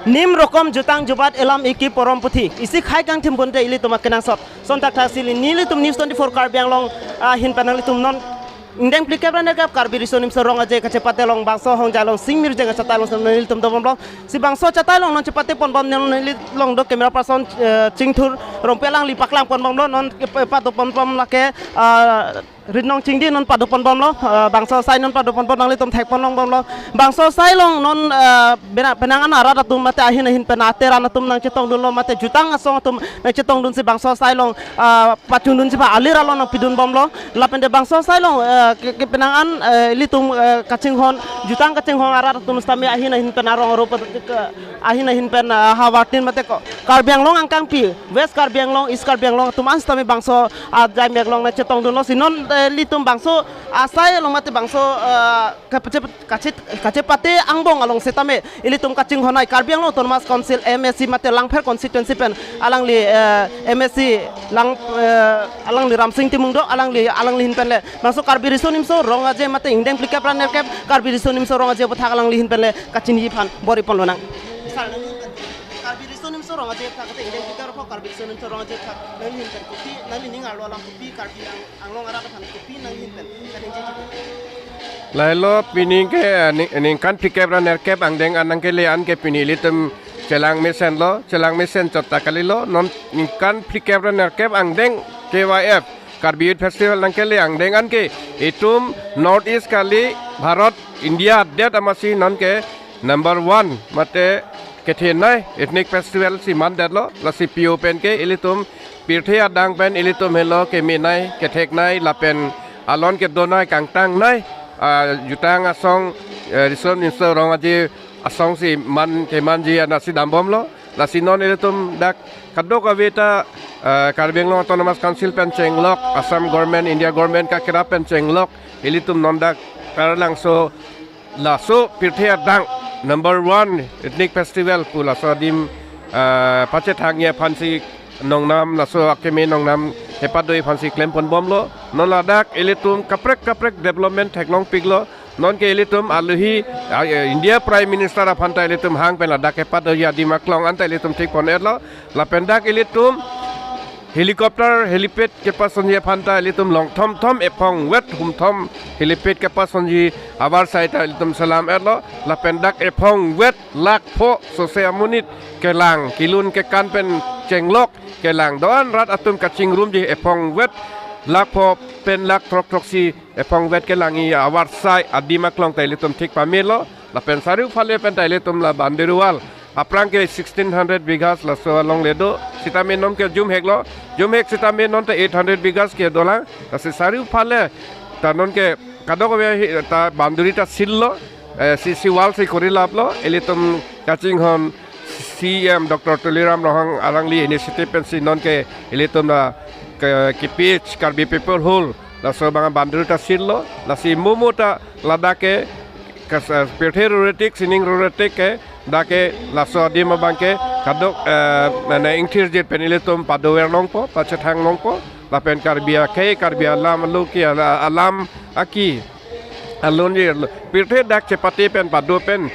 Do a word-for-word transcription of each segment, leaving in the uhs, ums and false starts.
Nim rokom jutang jubat elam iki porom puthi. Isi khai kangthim bonte ilitum akenangsot. Sontak thasi nelitum News twenty-four Karbi Anglong ahin pen nanglitum non ingdeng phlikep ra nerkep Karbi Riso Nimso Rong Aje kachepate along bangso hongjai along singmir jeng achatai along nelitum dobomlo. Si bangso achatai along non chepate ponbom neli along do camera person, eh, Chingthur Rongpi, alangli paklang ponbomlo, non kepa-, pado ponbom lake, ah, Ritnong Chingdi non pado ponbomlo, eh, bangso asai non pado ponbom, nanglitum thek pon longbomlo. Bangso asai along non, eh, bena-, penang an arat atum mate ahin ahin pen ateran atum nangchetongdunlo, mate jutang asong atum nangchetongdunsi bangso asai along, eh, pachundunsi ba alir along nangpidunbomlo. Lapente bangso asai along, eh, ke, ke penang an, eh, ilitum, eh, kachinghon, jutang kachinghon arat atum sitame ahin ahin pen arong arup ke, ahin ahin pen, eh, havartin mate ko, Karbi Anglong angkangpi, West Karbi Anglong, East Karbi Anglong atum an sitame bangso ajai mek along nangchetongdunlo. Si non, eh, ilitum bangso asai along mate bangso, eh, kache-, kache-, kachepate angbong along sitame ilitum kachinghon ai Karbi Anglong Autonomous Council M A C mate Langpher constituency pen alangli, eh, M A C lang, eh, alangli Ramsing Timung do, alangli, alangli ahin pen le bangso Karbi Riso Nimso Rong Aje mate ingdeng phlikep ra nerkep Karbi Riso Nimso Rong Aje aputhak alangli ahin pen le kachiniji aphan bor-i ponlonang. Sir, nangli ahin pen Karbi Riso Nimso Rong Aje aputhak, kate ingdeng phlikep ra nerkep Karbi Riso Nimso Rong Aje aputhak nangli ahin pen kopi, nangli ning arlo alam kopi, Karbi Ang-, Anglong arat aphan kopi nangli ahin pen kaningjeji? Lahelo pini ke, eh, ning-, ningkan phlikep ra nerkep angdeng an nangkele an ke pini ilitum chelang mesenlo, chelang mesen chot ta kalilo, non ningkan phlikep ra nerkep angdeng K Y F, Karbi Youth Festival nangkele angdeng an ke itum North East kali Bharat India adet amatsi non ke number one mate kethenei ethnic festival si mandetlo, lasi P O pen ke ilitum pirthe adang pen ilitum helo kemenei, ketheknei, lapen alon kedonei, kangtangnei, ah, jutang asong, eh, Riso Nimso Rong Aje asong si man kemanji anatsi dambomlo. Lasi non ilitum dak kadokave ta, eh, Karbi Anglong Autonomous Council pen chenglok, Assam Government, India Government kakerap pen chenglok, ilitum non dak Taralangso laso pirthe adang number one ethnic festival pu laso adim, eh, pachethangji aphansi nongnam, laso akeme nongnam kepado aphansi klem ponbomlo. Non ladak ilitum kaprek kaprek development theklongpiklo. Non ke ilitum alohi, ah, eh, India Prime Minister aphan ta ilitum hang pen ladak kepadoji adim aklong anta ilitum thik pon-etlo. Lapen dak ilitum helicopter helipad kepasonji aphan ta ilitum longthom thom ephong vet humthom helipad kepasonji avarsai ta ilitum selam-etlo. Lapen dak ephong vet lakh pho sose amonit kelang, kelun kekan pen chenglok kelang, do-an rat atum kachingrumji ephong vet lakh pho pen lakh throk throksi ephong vet kelangji avarsai adim aklong ta ilitum thik pamelo. Lapen sariu phale pen ta ilitum la boundary wall, aphrang ke sixteen hundred bighas laso alongle do, sitame non ke jumheklo, jumhek sitame non ta eight hundred bighas ke dolang. Lasi sariu phale ta non ke kadokave hi-, ta boundary ta seal lo, eh, C C wall si korilaplo, ilitum kachinghon C M Doctor Tuliram Ronghang alangli initiative pensi non ke ilitum la ke, kipich Karbi People Hall, laso abang boundary ta seal lo, lasi mumu ta ladak ke kas-, pirthe rure tik, sining rure tik ke dak ke laso adim abang ke kadok, eh, mane ingthirjit pen ilitum padover longpo, pachethang longpo, lapen Karbi akhei, Karbi alam aloki, ala-, alam aki alunji, pirthe dak chepate pen pado pen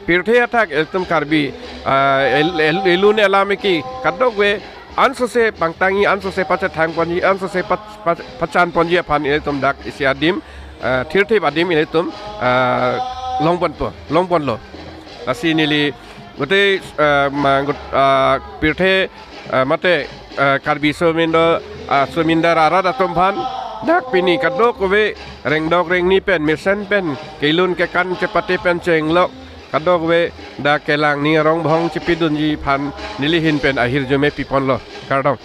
pirthe athak ilitum Karbi, ah, el-, el-, elun elam iki kadokave ansose pangtangji, ansose pachethang ponji, ansose pach-, pach-, pachan ponji aphan ilitum dak isi adim, ah, thirthip adim ilitum, ah, long ponpo, long ponlo. Lasi neli gotei, ah, ma-, got-, ah, pirthe, ah, mate, ah, Karbi Somindar, ah, Somindar arat atum aphan dak pini kadokave rengdok rengni pen, mesen pen, kelun kekan chepate pen chenglok kadokave dak kelang ning arong bhong chepidunji aphan neli ahin pen ahirjume piponlo. Kardom.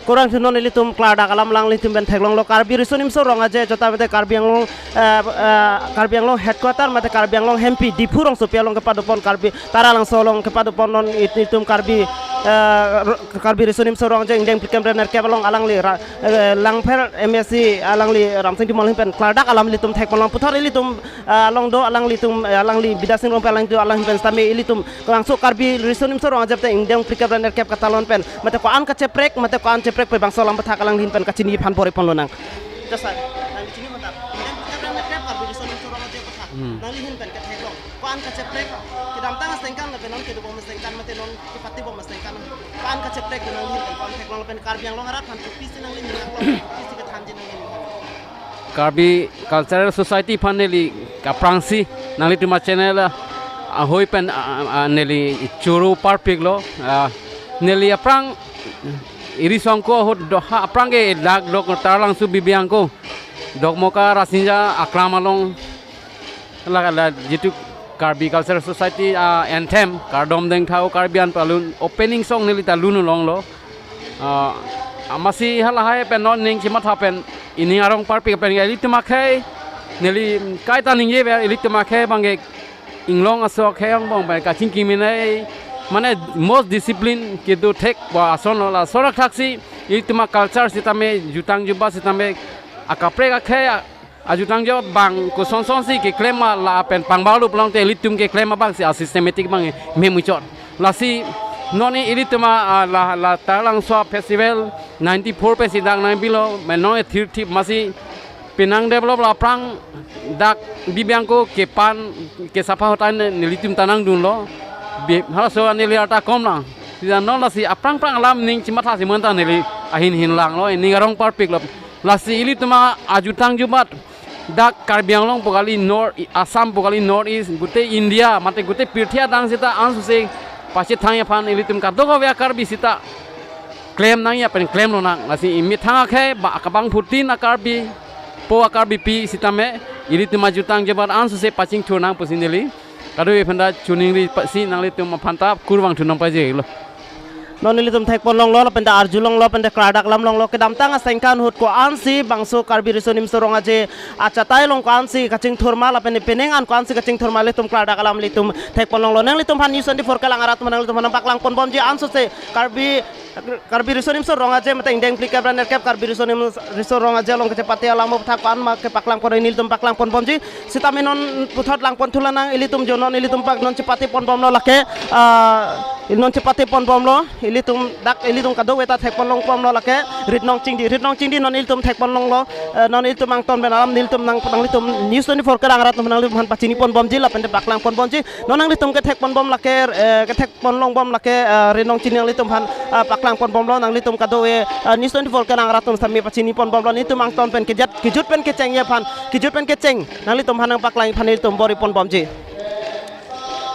Kurang si non ilitum klardak alam alanglitum pen theklonglo, Karbi Riso Nimso Rong Aje chota mate Karbi Anglong, eh, eh, Karbi Anglong headquarter mate Karbi Anglong hempi Diphu rongsopi along kepadopon, Karbi Taralangso along kepadopon non it-, itum Karbi, eh, ro-, Karbi Riso Nimso Rong Aje ingdeng phlikep ra nerkep along alangli ra-, eh, Langpher M A C alangli Ramsing Timung ahin pen klardak alam ilitum thekponlong, puthot ilitum, eh, along do alanglitum, eh, alangli Bidya Sing Rongpi alanglitum, alangli pen sitame ilitum Labangso Karbi Riso Nimso Rong Aje te ingdeng phlikep ra nerkep katalon pen mate ko-an kacheprek, mate ko-an cheprek pen bangso alam aputhak alangli ahin pen kachini aphan bor-i ponlonang. Dasar, nangli chini mata. Ingdeng phlikep ra nerkep Karbi Riso Nimso Rong Aje aputhak. Hmm. Nangli ahin pen katheklong. Ko-an kacheprek, Kedamtang asengkan lapen non kedobom asengkan mate non kepatibom asengkan. Ko-an kacheprek nangli pen ko-an theklong lapen Karbi Anglong arat aphan kopisi nangli ningkan, kopisi kethanji nangli ningkan. Karbi Cultural Society aphan neli aphrangsi nanglitum a-channel, ah, ahoi pen, ah, ah, neli choro parpiklo, ah, neli aphrang iri songko ahut do ha aphrang ke dak Dok Taralangso Bibi Angko Dokmoka Rasinja aklam along la, la jitu Karbi Cultural Society, ah, anthem Kardom Dengtha O Karbi An palun opening song neli ta lun longlo. Ah, amatsi halahai pen non ning chimatha pen ining arong parpik pen ilitum akhei neli kaita ningje ber ilitum akhei abang ke inglong aso akhei angbong pen kachingki minai mane most discipline kedo thek ba asonlo, laso arak thaksi ilitum a-culture sitame jutang jubat sitame akaprek akhei a-, ajutang jubat abang kosonson si keklem ma lapen pangbarlu pulote ilitum keklem abang si a-systematic abang memuchot. Lasi non ilitum a, a, la, la Taralangso festival ninety-four pensi dak nangpilo, men non thirty amatsi penang develop la aphrang dak Bibi Angko kepan kesapha hotai ne nelitum ta nangdunlo. Bi, halaso neli arta komlang. Sita non lasi aphrang phrang alam ning chimatha si menta neli ahin hin langlo, ining arong parpiklo. Lasi ilitum a ajutang jubat dak Karbi Anglong pu kali North, Assam pu kali North East, gutei India mate gutei pirthe adang sita ansose pachethangji aphan ilitum kadokave a-Karbi sita klem nangji pen klemlonang. Lasi imethang akhei ba akabang phutin a-Karbi po a-Karbipi sitame ilitum ajutang jubat ansose pachingthur nang pusi neli kadokave aphanta choningri pasi nanglitum aphanta kurvangthu nangpajirlo. Non ilitum thekponlonglo lapen ta arjulonglo lapen ta klardak lamlonglo kedamtang asengkan ahut ko-ansi bangso Karbi Riso Nimso Rong Aje achatai along ko-ansi kachingthur ma lapen penang an ko-ansi kachingthur ma ilitum klardak alam ilitum thekponlonglo. Nanglitum aphan News twenty-four kelang arat nanglitum aphan paklang ponbomji ansose Karbi Karbi Riso Nimso Rong Aje mate ingdeng phlikep ra nerkep Karbi Riso Nim, Riso Rong Aje along kachepate alam aphuthak ko-an ma kepaklang pon nelitum paklang ponbomji. Sitame non puthot lang ponthu lonang ilitum jo non ilitum pak non chepate ponbomlo lake, ah, non chepate ponbomlo ilitum dak ilitum kadokave ta thekponlong bomlo lake Ritnong Chingdi, Ritnong Chingdi non ilitum thekponlonglo, eh, non ilitum angton pen alam nelitum nang nanglitum News twenty-four kelang arat nanglitum aphan pachini ponbomji lapen ta paklang ponbomji. Non nanglitum kethekponbom lake, eh, kethek ponlongbom lake, ah, Ritnong Chingdi nanglitum aphan, ah, paklang ponbomlo nanglitum kadokave, ah, News twenty-four kelang arat atum sitame pachini ponbomlo nelitum angton pen kejat kejut pen kechengji aphan kejut pen kecheng nanglitum aphan nangpaklang aphan nelitum bor-i ponbomji.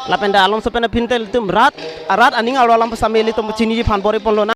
Lapen ta alomso pen aphi te ilitum rat arat aning arlo alam sitame ilitum pachiniji aphan bor-i ponlonang.